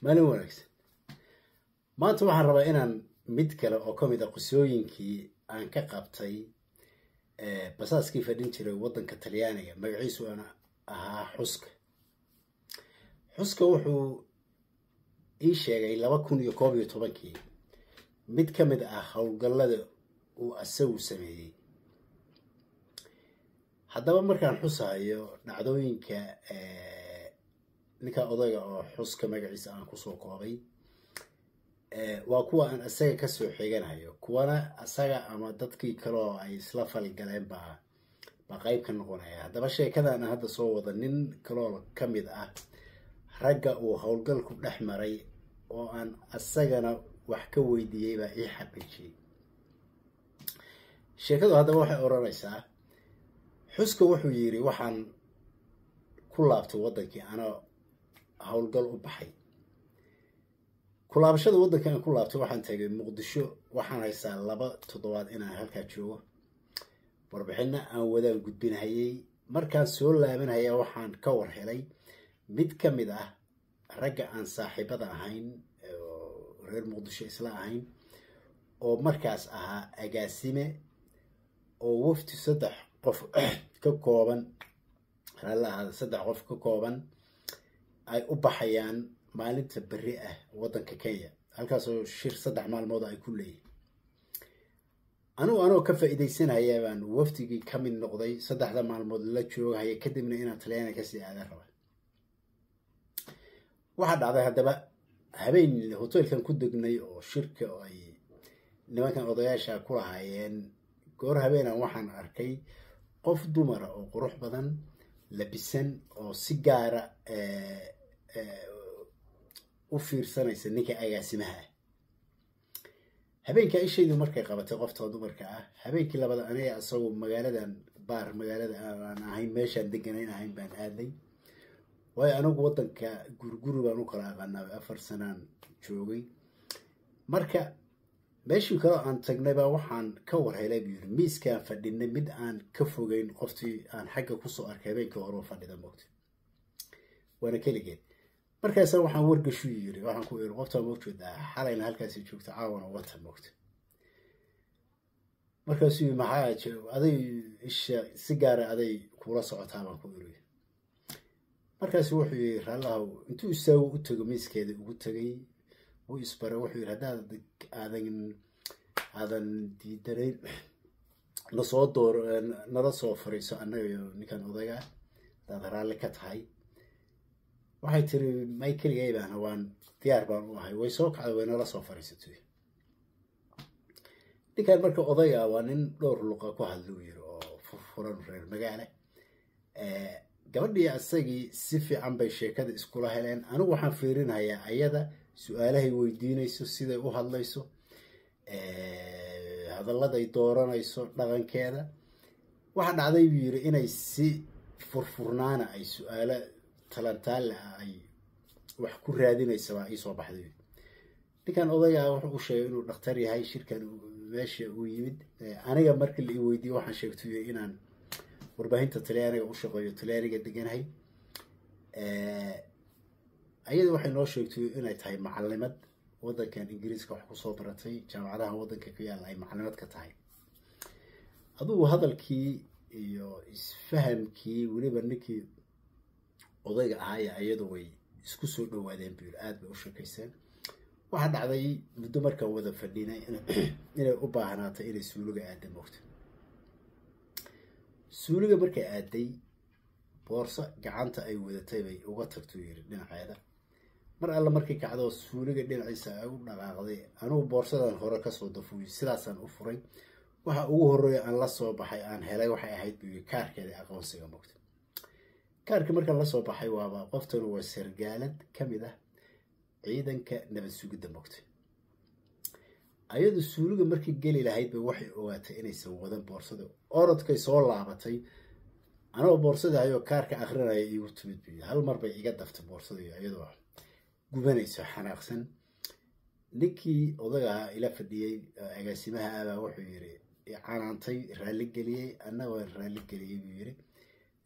Maalin wanaagsan. Maanta waxaan rabaa inaan mid kale oo ka mid a qisooyinkii aan ka qabtay basaaskii fadhin jiray waddanka Talyaaniga, magaciisu aan ahaa Xuska. Xuska wuxuu ii sheegay 2011-kii mid ka mid ah howlgallada uu asagu sameeyey. Haddaba markaan xusayo dhacdooyinka ninka odayga oo Xuska magaciisa aan kusoo koobay, waa kuwa aan isaga kasoo xiganayo, kuwana asaga ama dadkii kaleoo ay isla falgaleen baa qeyb ka noqonaya. Haddaba sheekadan aan hadda soo wada, nin kaloo ka mid ah ragga uu howlgalku dhex maray oo aan asagana wax ka weydiiyey baa ii xaqiijiyey sheekadu. Haddaba waxay odhanaysaa, Xuska wuxuu yidhi: waxaan ku laabtay waddankii anoo howlgal u baxay. Kulaabashada waddanka aan ku laabtay, waxaan tagay Muqdisho. Waxaan haystaa 2 toddobaad inaan halkaa joogo, warbixinna aan wadaan gudbinhayay. Markaan soo laabanhaya, waxaan ka war helay mid ka mid ah ragga aan saaxiibada ahayn oo reer Muqdisho isla ahayn, oo markaas ahaa agaasime, oo wafti saddex qof ka kooban, raalli ahaada, saddex qof ka kooban ay u baxayaan maalinta berri ah waddanka Kenya, halkaasoo shir 3 maalmood ay ku leeyihin. Anugu anoo ka faa'iidaysanaya baan wafdigii ka mid noqday, saddexda maalmood la joogahaya, kadibna inaan Talyaaniga kasii aada raba. Waxaa dhacday haddaba, habeen hotelkan ku degnay oo shirka oo ay nimankan odayaasha ku lahaayeen, goor habeenan waxaan arkay qof dumara oo qurux badan, labisan, oo si gaara u fiirsanaysa ninka agaasimaha ah. Habeenka ishaydu markay qabatay qofta dumarka ah, habeenkii labada aniga isagu magaaladan baar, magaalada aan ahayn, meeshaan deganayn ahayn baan aaday, waayo anigu waddanka guriguri baan u kala aqaanaa, 4 sanaan joogay. Marka meeshii kaleo aan tagnay baa waxaan ka war helay, buu yiri, miiskaan fadhinay mid aan ka fogeyn qoftii aan xagga kusoo arkay habeenkii hore fadhida moogta, waana keligeed. Markaasa waxaan wargashu yiri, waxaan ku iri: qoftaa ma ujeedaa? Xalayna halkaasi joogta, caawana wata moogta. Markaasuu yiri: maxaa aday isha si gaara aday kula socotaa? Baan ku iri. Markaasu wuxuu yiri: raallahow. Intuu istaago u tego, miiskeeda ugu tegay, wuu isbaray. Wuxuu yiri: haddaad aadan diidanayn, nasoo door, nala soo fariiso annaga iyo ninkan odayga, haddaad raalli ka tahay. Waxay tiri: may, keligay baana, waan diyaar baan u ahay. Way soo kacday, way nala soo fariisatay. Ninkan marka odayga waa nin dhowr luqa ku hadla, uu yiri, oo furfuran, reer magaale. Gabadhii isagii si fiican bay sheekada iskula heleen. Anigu waxaan fiirinayaa ayada, su-aalahay weydiinayso, siday u hadlayso, hadalladay dooranayso, dhaqankeeda. Waxaa dhacday, buu yiri, inay si furfurnaana ay su-aalo talantaale ah ay wax ku raadinaysa baa iisoo baxday. Ninkan odaygaa wuxuu u sheegay inuu dhakhtar yahay, shirkan meesha uu yimid. Aniga markii la i weydiiye, waxaan sheegtay inaan warbaahinta Talyaaniga u shaqeeyo, Talyaaniga deganahay. Ayada waxay noo sheegtay inay tahay macalimad, waddankan Ingiriiska wax kusoo baratay, jaamacadaha waddanka ku yaalla ay macalimad ka tahay. Adugu hadalkii iyo isfahamkii, weliba ninkii odayga ahaaya iyadu way isku soo dhawaadeen, buu yiri, aada bay u sheekayseen. Waxaa dhacday muddo markaan wada fadhinay inay u baahnaatay inay suuliga aada moogto. Suuliga markay aaday, boorso gacanta ay wadatay bay uga tagtuu yiri dhinaceeda. Mar alle markay kacdoo suuliga dhinaciisa ay u dhaqaaqday, anugu boorsadan hore kasoo dafuuy, sidaasaan u furay. Waxa ugu horreeya aan la soo baxay, aan helay, waxay ahayd, buu yiri, kaarkeeda aqoonsiga moogta. Kaarkii markaan lasoo baxay, waaba qoftanu waa sargaalad ka mid ah ciidanka nabad sugidda moogta. Ayadu suuliga markii geli lahayd bay waxay ogaatay inaysan wadan boorsada. Orodkay soo laabatay, anagoo boorsada hayoo kaarka akrinaya iigu timid, buy hal mar bay iga daftay boorsada, iyadoo gubanayso, xanaaqsan. Ninkii odagaha ila fadhiyey, agaasimaha abaa, wuxuu yiri canaantay, raalli geliyey, anna waan raalli geliyey, buu yiri.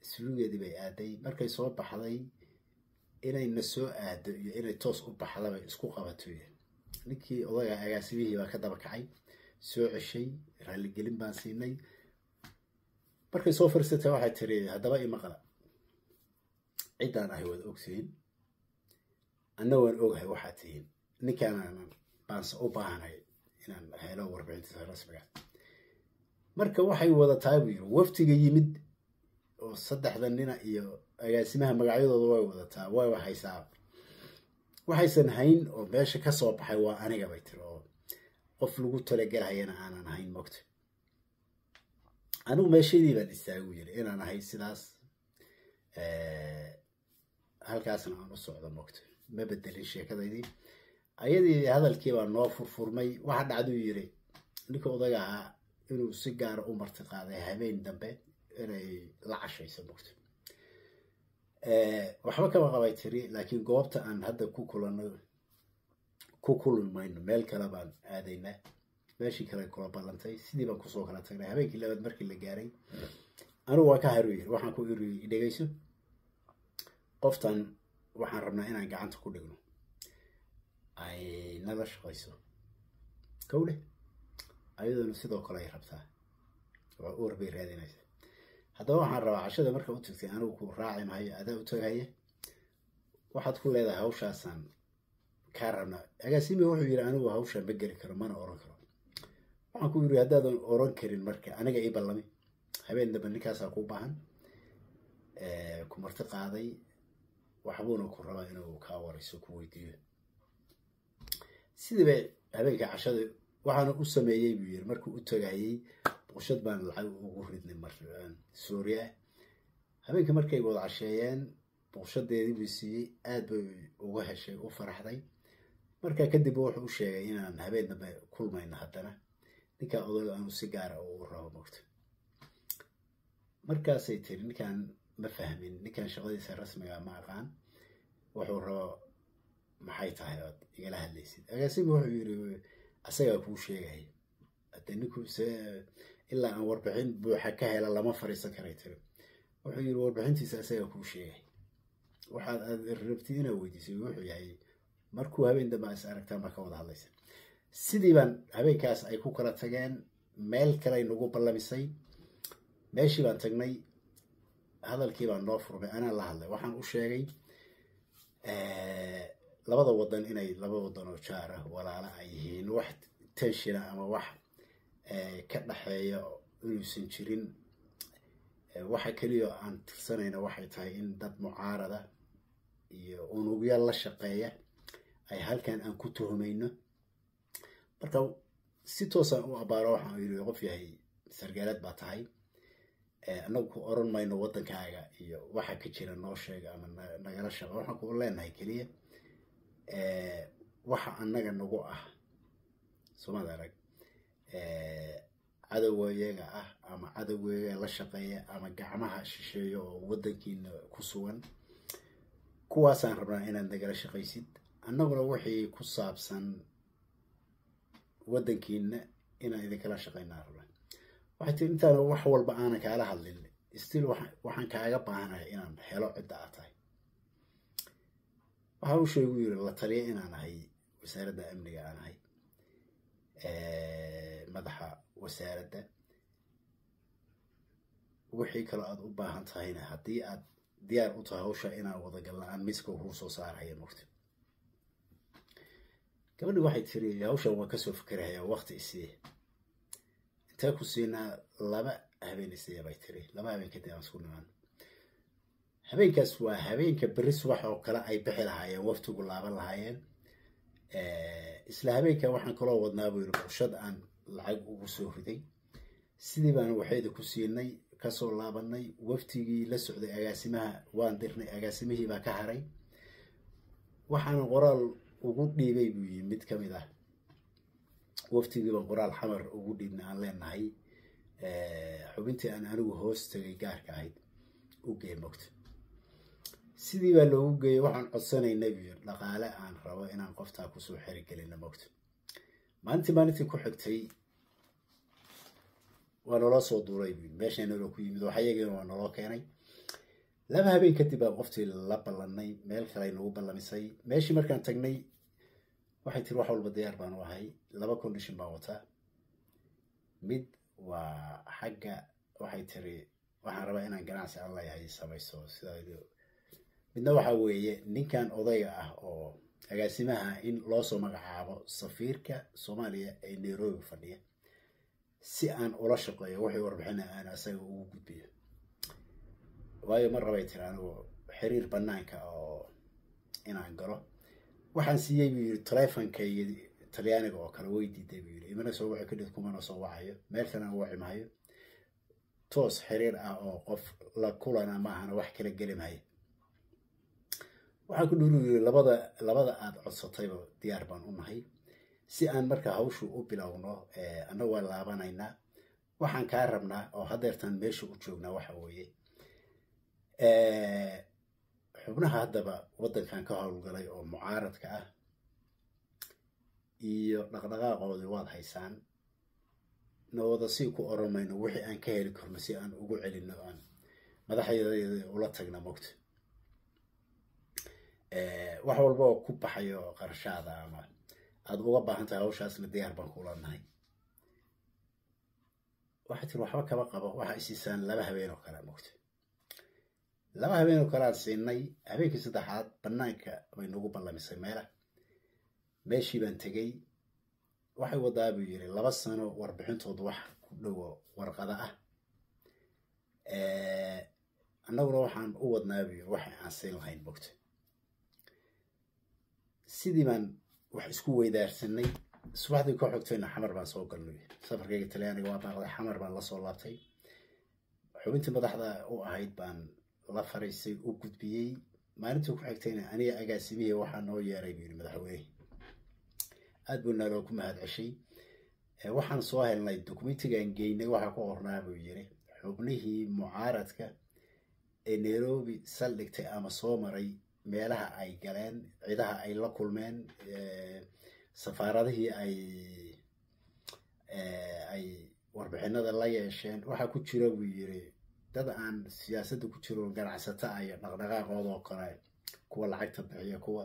Suuligeedii bay aaday. Markay soo baxday Inay na soo aado iyo inay toos u baxdaba isku qabato. Ninkii odaga agaasimihii baa ka daba kacay, soo ceshay, raaligelin baan siinay. Markay soo fariisatay waxay tiri, haddaba imaqla, ciddaan ahay waad ogtihiin, anna waan ogahay waxaad tihiin, ninkaanaan baanse u baahanay inaan helo warbixintiisa rasmiga. Marka waxay wadataa buu yiri waftiga yimid oo saddexda nina iyo agaasimaha magacyadooda way wadataa, way haysaa. Waxaysan hayn oo meesha ka soo baxay waa aniga, bay tiri, oo qof lagu talagelhayana aanan hayn mogta. Anigu meeshaydii baan istaagu yiri inaan ahay sidaas, halkaasna aan u socdo mogta, ma bedelin sheekadaydii. Ayadii hadalkii baa noo furfurmay. Waxa dhacduu yiri ninka odaga ahaa inuu si gaara u marti qaaday habeen dambe inay la cashayso mogta. Waxba kama qabay tiri, laakiin goobta aan hadda ku kulano ku kulmi mayno, meel kale baan aadaynaa. Meeshii kale kula ballantay, sidii baan kusoo kala tagnay. Habeenkii labaad markii la gaaray, anigu waa ka haru yiri, waxaan ku iri, dhegeyso, qoftan waxaan rabnaa inaan gacanta ku dhigno, ay nala shaqayso kowle, ayaduna sidoo kale ay rabtaa, waa uur bay raadinaysaa. Haddaba waxaan rabaa cashada marka u tagtay anigu ku raaci mahayo, adaa u tagahaya, waxaad ku leedahay hawshaasaan kaa rabnaa. Agaasimi wuxuu yidhi, anigu hawshaan ma geli karo, mana oran karo. Waxaan ku yidhi, haddaadan oran karin marka aniga ii ballami habeen dambe, ninkaasaa kuu baahan, ku marti qaaday, waxbuuna ku rabaa inuu kaa warayso, ku weydiiyo. Sidii bay habeenka cashada waxaana u sameeyey buu yiri, markuu u tagayay buqshad baan lacag ugu ridnay mar Suuriya. Habeenka markay wada casheeyeen buqshadeedii buu siiyey, aad bay uga heshay, u faraxday. Markaa kadib wuxuu u sheegay inaan habeen dambe kulmayno haddana, ninkaa odayga aanu si gaara u rabo mogto. Markaasay tiri, ninkaan ma fahmin, ninkaan shaqadiisa rasmiga ma aqaan, wuxuu rabo maxay tahay ood igala hadlaysid? Agaasimi wuxuu yiri, asagaa kuu sheegay hadde, ninku se ilaa aan warbixin buuxa ka hela lama fariisan karay tiri. Wuxuu yiri, warbixintiisa asagaa kuu sheegay, waxaad aad rabtid inaad weydiisay wuxuu yahay markuu habeen dambe is aragtaan baa ka wada hadlaysa. Sidii baan habeenkaas ay ku kala tageen, meel kale ay nagu ballamisay, meeshii baan tagnay, hadalkii baan noo furmay, anaa la hadlay. Waxaan u sheegay labada wadan inay laba wadan oo jaar ah, walaala ay yihiin, wax tenshina ama wax ka dhaxeeya inuusan jirin. Waxa keliya aan tirsanayna waxay tahay in dad mucaarada iyo unugya la shaqeeya ay halkan aan ku tuhumayno. Marka si toosaan u abaaro, waxaan yiri, qof yahay sargaalad baa tahay, annagu ku oran mayno waddankaaga iyo waxa ka jira noo sheega ama nagala shaqo. Waxaan ku leenahay keliya waxa annaga nagu ah soomad arag cadowga iyaga ah ama cadowga la shaqeeya ama gacmaha shisheeya oo waddankiina ku sugan, kuwaasaan rabnaa inaad nagala shaqaysid, annaguna wixii ku saabsan waddankiina inaan idinkala shaqaynaa rabnaa. Waxay tiri, intaan wax walba aanan kaala hadlin, still waxaan kaaga baahanahay inaan helo cidda aad tahay. Waxa uu sheegu yiri, la taliya inaan ahay wasaaradda amniga, aan ahay madaxa wasaaradda, wixii kaloo aad u baahan tahayna haddii aad diyaar u tahay hawsha inaan wadagalna aan miiska kuu soo saarhaya mogta. Gabadhi waxay tiri, hawshan waan kasoo fikerahayaa, waqti isii. Intee ku siinaa? 2 habeen isiiya, bay tiri, 2 habeen kadib aan isku nimaan. Habeenkaas waa habeenka berri subax oo kale ay bixi lahaayeen waftigu laaban lahaayeen. Isla habeenka waxaan kaloo wadnaa buu yiri bulshad aan lacag ugu soo riday. Sidii baan waxayda ku siinay, kasoo laabanay. Waftigii la socday agaasimaha waan dirnay, agaasimihii baa ka haray. Waxaana qoraal ugu dhiibay buu yiri mid ka mid ah waftigii baan qoraal xamar ugu dhiibnay aan leenahay xubintii aan anigu hoos tagay gaarka ahayd u geey mogta. Sidii baa loogu geeyey. Waxaan codsanaynay buu yiri dhaqaale aan rabo inaan qoftaa kusoo xerigelino mogta. Maalintii ku xigtay waa naloo soo duulay buu yiri, meesha naloo ku yimid, wax iyagiina waa naloo keenay. 2 habeen kadib baan qoftii la ballanay, meel kale ay nagu ballamisay. Meeshii markaan tagnay waxay tiri wax walba diyaar baan u ahay, 2 condition baan wataa. Mid waa xagga, waxay tiri waxaan rabaa inaan ganacsi aan leeyahay samayso sidaa. Midna waxa weeye ninkan odayga ah oo agaasimaha in loo soo magacaabo safiirka Soomaaliya ee Nairobi fadhiya, si aan ula shaqeeyo wixii warbixina aan asaga ugu gudbiyo. Waayo mar rabay tiri anigu xiriir banaanka oo inaan galo. Waxaan siiyey buu yiri taleefankayga Talyaaniga oo kale, way diiday buu yiri, imana soo wici kadib kumana soo wacayo, meel kalena waci maayo, toos xiriir ah oo qof la kulana maahana wax kala geli maayo. Waxaan ku dhuri yiri labada aad codsatayba diyaar baan u nahay, si aan marka hawshu u bilowno annagu waa laabanaynaa. Waxaan kaa rabnaa oo haddeertan meesha u joognaa waxa weeye xubnaha haddaba waddankan ka howlgalay oo mucaaradka ah iyo dhaqdhaqaaqoodii waad haysaan, nawada si ku oran mayno wixii aan ka heli karno si aan ugu celinno aan madaxdeeda ula tagna mogta. Wax walba oo ku baxayo qarashaada ama aad uga baahan tahay hawshaasna diyaar baan kula nahay. Waxay tiri waxba kama qabo, waxa isiisaan 2 habeen oo kale mogta. 2 habeen oo kale aan siinay. Habeenkii saddexaad banaanka bay nagu ballamisay meela, meeshii baan tegey. Waxay wadaa buu yiri 2 sano warbixintoodu wax ku dhowo warqada ah, annaguna waxaan u wadnaa buu yiri wax aan siin lahayn mogta. Sidii baan wax isku weydaarsanay. Subaxdii ku xigtayna Xamar baan soo galnay. Safarkayga Talyaaniga waa baaqday, Xamar baan la soo laabtay. Xubintii madaxda u ahayd baan la fariisay, u gudbiyey. Maalintii ku xigtayna aniga agaasimihii waxaa noo yeeray buu yiri madaxweyne, aad buu naloo ku mahad ceshay. Waxaan soo helnay dokumentigan geynay, waxaa ku qornaa buu yiri xubnihii mucaaradka ee Nairobi saldhigtay ama soo maray, meelaha ay galeen, ciidaha ay la kulmeen, safaaradihii ay warbixinada la yeesheen. Waxaa ku jira buu yiri dad aan siyaasadda ku jiro, ganacsato ah iyo dhaqdhaqaaqooda oo kale, kuwa lacagta bixiya, kuwa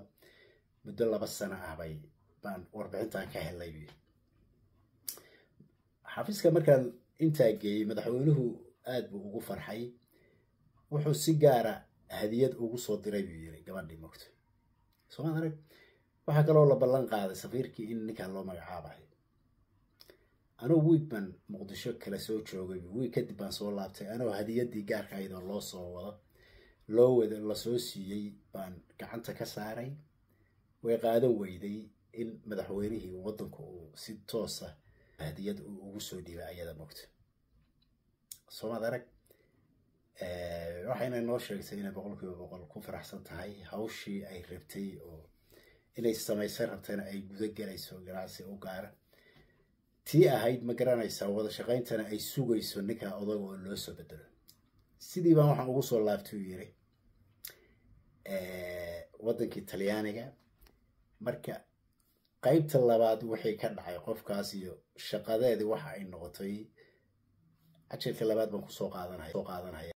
muddo 2 sano ah baan warbixintan ka helay buu yiri. Xafiiska markaan intaa geeyey madaxweynuhu aad buu ugu farxay, wuxuu si gaara hadiyad ugu soo diray buu yiri gabadhii mogta. Soomaad arag, waxaa kaloo la ballan qaaday safiirkii in ninkan loo magacaabayo. Anugu wiig baan Muqdisho kala soo joogay, wiig kadib baan soo laabtay anoo hadiyaddii gaarka ahayd oo loo soo wado loo wado lasoo siiyey baan gacanta ka saaray. Way qaadan weyday in madaxweynihii waddanku uu si toosa hadiyad ugu soo dhiibay ayada mogta. Soomaad arag, waxayna noo sheegtay inay 100% ku faraxsan tahay hawshii ay rabtay oo inay samaysan rabtayna ay guda galayso ganacsi u gaara. Tii ahayd ma garanaysaa wada shaqayntana ay sugayso ninka odaga oo loo soo bedelo. Sidii baan waxaan ugu soo laabtay uu yiri waddankii Talyaaniga. Marka qaybta labaad wixii ka dhacay qofkaas iyo shaqadeedii waxa ay noqotay, cajalka labaad baan ku soo qaadanaya.